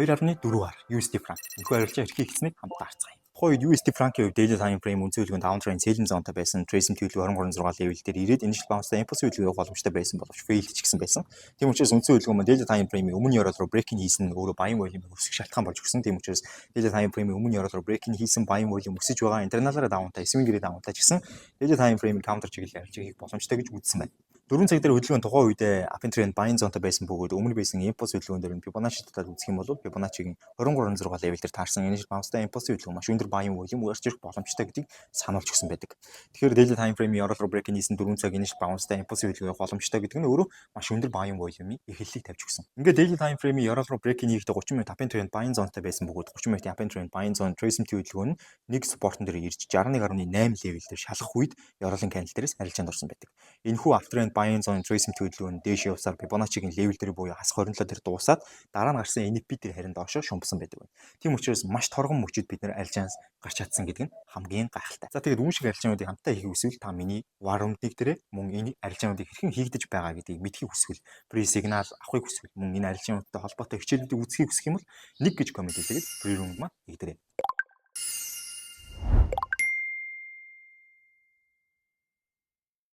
2.4 R USD франк. Энэхүү арилжаа хэрхэн хийгдсэнийг хамтдаа харцгаая. Тухайн үед USD франкийн хувьд daily time frame үндсэн хөдөлгөөн downtrend selling zone-той байсан. Tracing төлөв 23.6 level дээр ирээд initial bounce impulse хөдөлгөөн явах боломжтой байсан боловч failed ч гэсэн байсан. Тийм учраас үндсэн хөдөлгөөн маань daily time frame-ийн өмнө ёроол руу breaking хийсэн нь өөрөө buying volume өсөх шалтгаан болж өгсөн. Тийм учраас daily time frame-ийн өмнө ёроол руу breaking хийсэн, buying volume өсөж байгаа, internal-аараа down-тай, swing-ээрээ down-тай ч гэсэн daily time frame-ийн counter чиглэл арилжаа хийх боломжтой гэж үзсэн байна. 4 цаг дээр хөдөлгөөн тухайн үедээ up trend buying zone-той байсан бөгөөд өмнө байсан импульс хөдөлгөөн дээр нь Fibonacci татаад үзэх юм бол Fibonacci-гийн 23.6 level дээр таарсан initial bounce-тай импульс хөдөлгөөн маш өндөр buying volume гарч ирэх боломжтой гэдгийг сануулж өгсөн байдаг. Тэгэхээр daily time frame-ийн ёроол руу break хийсэн 4 цаг initial bounce-тай импульс хөдөлгөөн явах боломжтой гэдэг нь өөрөө маш өндөр buying volume-ийн эхлэлийг тавьж өгсөн. Ингээд daily time frame-ийн ёроол руу break хийхдээ 30 минут up trend buying zone-той байсан бөгөөд 30 минутын up trend buying zone tracing хөдөлгөөн нь нэг support-он дээр ирж 61.8 level дээр шалгах үед ёроолын candle дээрээс арилжаанд орсон байдаг. Энэхүү up trend buying zone tracing хөдөлгөөн дээш явсаар Fibonacci-гийн level дээр буюу хасах 27 дээр дуусаад дараа нь гарсан NFP дээр харин доошо шумбсан байдаг байна. Тийм учраас маш торгон мөчид бид нэр арилжаанаас гарч чадсан гэдэг нь хамгийн гайхалтай. За, тэгээд үүн шиг арилжаануудыг хамтдаа хийхийг хүсвэл та миний war room дээрээ, мөн энэ арилжаануудыг хэрхэн хийгдэж байгаа гэдгийг мэдэхийг хүсвэл, pre signal авахыг хүсвэл, мөн энэ арилжаануудтай холбоотой хичээлүүдийг үзэхийг хүсэх юм бол 1 гэж comment хийлгээд pre room маань нэгдэрэй.